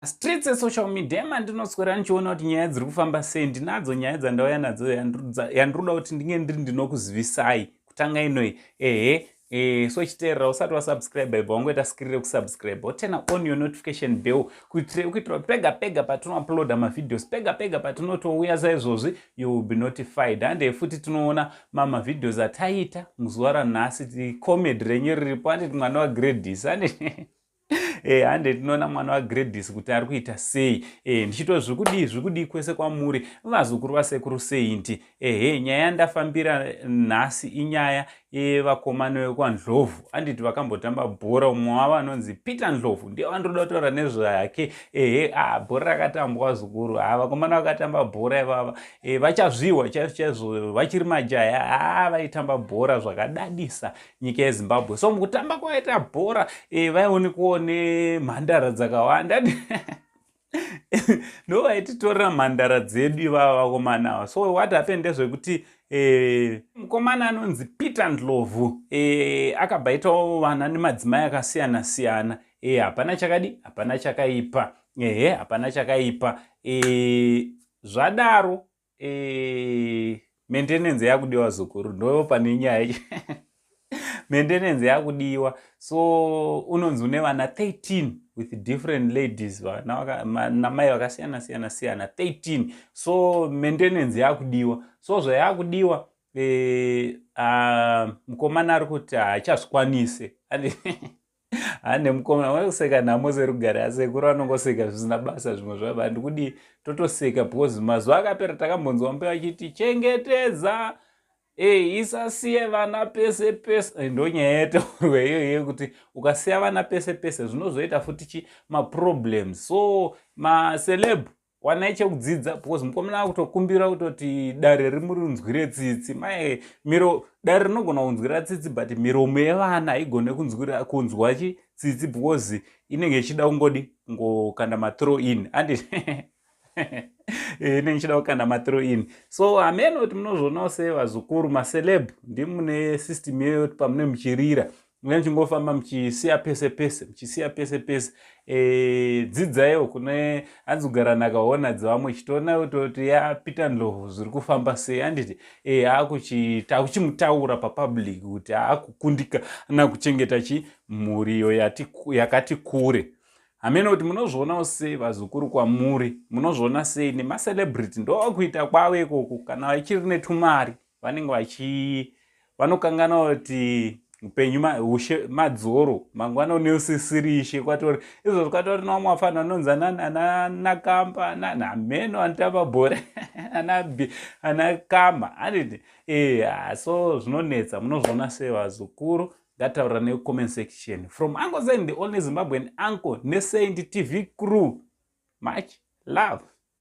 Streets esocial media emandinoswera ndichiona kuti nyaya dziri kufamba sei. Ndinadzo nyaya dzandauya nadzo yandinoda kuti ndinge ndiri ndinokuzivisai kutanga inoi. Ehe, so chiteerera, usati wasubscribe, ibva wangoita skiri rekusubscribe, woturn on your notification bell kuitira kuti pega pega patinouploada mavideos, pega pega patinotouya saizvozvi, you will be notified. Handei futi tinoona mamavideos ataita muzuva ranhasi. Comedy renyu riripo, handiti? Mwana waGradis, handiti? Hande tinoona mwana waGradis kuti ari kuita sei. Ndichito zvikudii, zvikudii kwese kwamuri, vazukuru vasekuru Saint? Ehe, nyaya yandafambira nhasi inyaya yevakomana vekwaNdlovu, anditi? Vakambotamba bhora. Umwe wavo anonzi Peter Ndlovu, ndiye wandoda kutaura nezvake. Ehe, ah, bhora rakatambwa, zukuru. Ha, vakomana vakatamba bhora ivava, vachazviwa chaizvo chaizvo, vachiri majaya. Ha, vaitamba bhora zvakadadisa nyika yeZimbabwe. So mukutamba kwavaita bhora, vaionekwawo nemhandara dzakawanda. Ndo vaititorera mhandara dzedu ivava vakomana ava. So what happened ndezvekuti mukomana anonzi Peter Ndlovu akabva aitawo vana nemadzimai akasiyana siyana. Hapana chakadi, hapana chakaipa. Ehe, hapana chakaipa. Zvadaro, maintenance yakudiwa, zukuru. Ndo pane nyaya, maintenance yakudiwa. So unonzi une vana 13 with different ladies, namai vakasiyana siyana siyana, 13. So maintenance yakudiwa. So zvayakudiwa, mukomana ari kuti haachazvikwanise. Hane mukomana vakuseka nhamo serugare, asekuru vanongoseka zvisina basa. Zvimwe zvava handikudi totoseka because mazuva akapera takambonzwa mbe vachiti chengetedza, isasiye vana pese pese. Ndo nyaya yataurwa iyoyo yekuti ukasiya vana pese pese zvinozoita futi chi maproblems. So maceleb, wanai chekudzidza, because mukomana akutokumbira kutoti dare rimurinzwire tsitsi. Mai miro, dare rinogona kunzwira tsitsi, but miromo yevana haigone kunzwa chi tsitsi, because inenge ichida kungodi kungokanda mathrow in, andi inenge ichida kukanda mathrow in. So hameno kuti munozvionawo sei, vazukuru. Maceleb, ndimune system iyoyo kuti pamune muchirira, mune muchingofamba muchisiya pese pese, muchisiya pese pese. Dzidzaiwo kune hanzi kugara nakaona dzevamwe. Chitoona kutoti ya Peter Ndlovu zviri kufamba sei, handiti? Takuchimutaura papublic kuti aakukundikana kuchengeta chi mhuri iyo yakati kure. Hameno kuti munozvionawo sei, vazukuru kwamuri, munozviona sei? Nemacelebrity ndokuita kwavo ikoko, kana vachiri netumari vanenge vachi vanokangana kuti upenyu ushe madzoro, mangwana une usisiri ishe. Kwatori izvozvo, kwatori nevamwe vafana vanonzi anakamba, hameno anotamba bhora, ana kama, handiti? So zvinonetsa. Munozviona sei, vazukuru? Ngataura necomment section. From Uncle Saint, the only Zimbabwean uncle, neSaint TV crew, much love.